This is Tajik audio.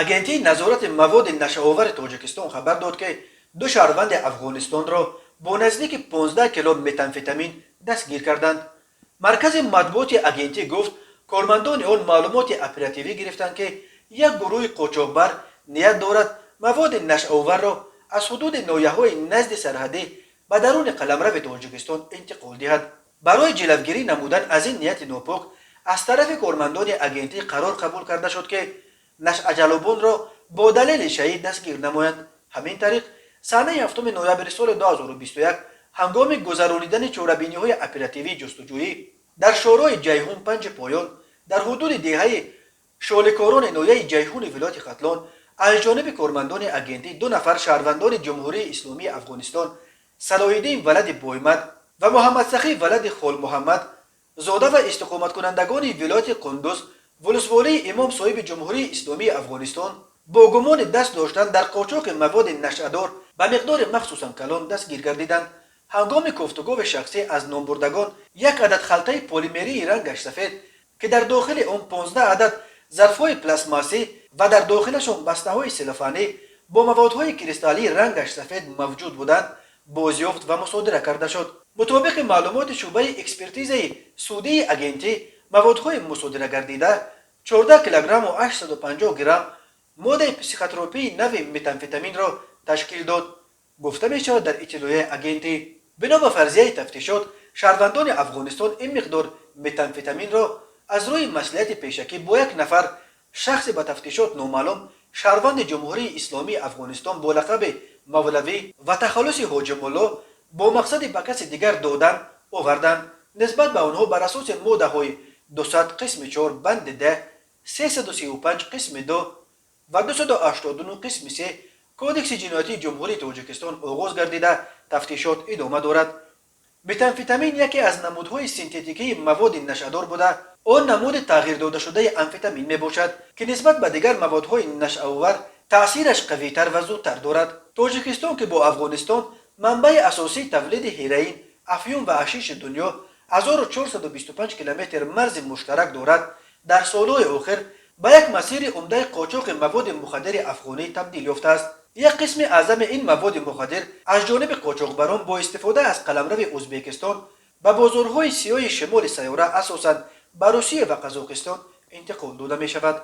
Агентии назорати маводи нашъаовари Тоҷикистон хабар дод, ки ду шаҳрванди Афғонистонро бо наздики 15 кило метамфетамин дастгир карданд. Маркази матбуоти агентӣ гуфт, кормандони он маълумоти оперативӣ гирифтанд, ки як гурӯҳи қочоқбар ният дорад маводи нашъаоварро аз ҳудуди ноҳияҳои назди сарҳадӣ ба даруни қаламрави Тоҷикистон интиқол диҳад. Барои ҷилавгирӣ намудан аз ин нияти нопок аз тарафи кормандони агентӣ қарор қабул карда шуд, ки нашъаҷаллобонро бо далели шаӣ дастгир намоянд. Ҳамин тариқ, санаи 7 ноябри соли 2021 ҳангоми гузаронидани чорабиниҳои оперативии ҷустуҷӯӣ дар шоҳроҳи Ҷайҳун Панҷи Поён дар ҳудуди деҳаи Шоликорони ноҳияи Ҷайҳуни вилояти Хатлон аз ҷониби кормандони агентӣ ду нафар шаҳрвандони Ҷумҳурии Исломии Афғонистон, Салоҳиддин валади Боймад ва Муҳаммадсахӣ валади Холмуҳаммад, зода ва истиқоматкунандагони вилояти Қундуз, вулусволии Имом Соҳиби Ҷумҳурии Исломии Афғонистон, бо гумони даст доштан дар қочоқи маводи нашъадор ба миқдори махсусан калон дастгир гардиданд. Ҳангоми кофтукови шахсӣ аз номбурдагон як адад халтаи полимерии рангаш сафед, ки дар дохили он 15 адад зарфҳои пластмассӣ ва дар дохилашон бастаҳои селофанӣ бо маводҳои кристаллии рангаш сафед мавҷуд буданд, бозёфт ва мусодира карда шуд. Мутобиқи маълумоти шӯъбаи экспертизаи судии агентӣ, маводҳои мусодира гардида 14 килограмму 850 грамм моддаи психотропии нави метамфетаминро ташкил дод, гуфта мешавад дар иттилоияи агентӣ. Бино ба фарзияи тафтишот, шаҳрвандони Афғонистон ин миқдор метамфетаминро аз рӯи маслиҳати пешакӣ бо як нафар шахси ба тафтишот номаълум, шаҳрванди Ҷумҳурии Исломии Афғонистон бо лақаби Мавлавӣ ва тахаллуси Ҳоҷимулло, бо мақсади ба каси дигар додан оварданд. Нисбат ба онҳо бар асоси моддаҳои 200 қисми 4 банди д, 335 қисми 2 ва 289 қисми 3 Кодекси ҷиноятии Ҷумҳурии Тоҷикистон оғоз гардида, тафтишот идома дорад. Метамфетамин яке аз намудҳои синтетикии маводи нашъадор буда, он намуди тағйир додашудаи амфетамин мебошад, ки нисбат ба дигар маводҳои нашъаовар таъсираш қавитар ва зудтар дорад. Тоҷикистон, ки бо Афғонистон манбаи асосии тавлиди ҳероин, афюн ва ҳашиши дунё, 1425 километр марзи муштарак дорад, дар солҳои охир ба як масири умдаи қочоқи маводи мухаддири афғонӣ табдил ёфтааст. Як қисми аъзами ин маводи мухаддир аз ҷониби қочоқбарон бо истифода аз қаламрави Ӯзбекистон ба бозорҳои сиёҳи шимоли сайёра, асосан ба Русия ва Қазоқистон, интиқол дода мешавад.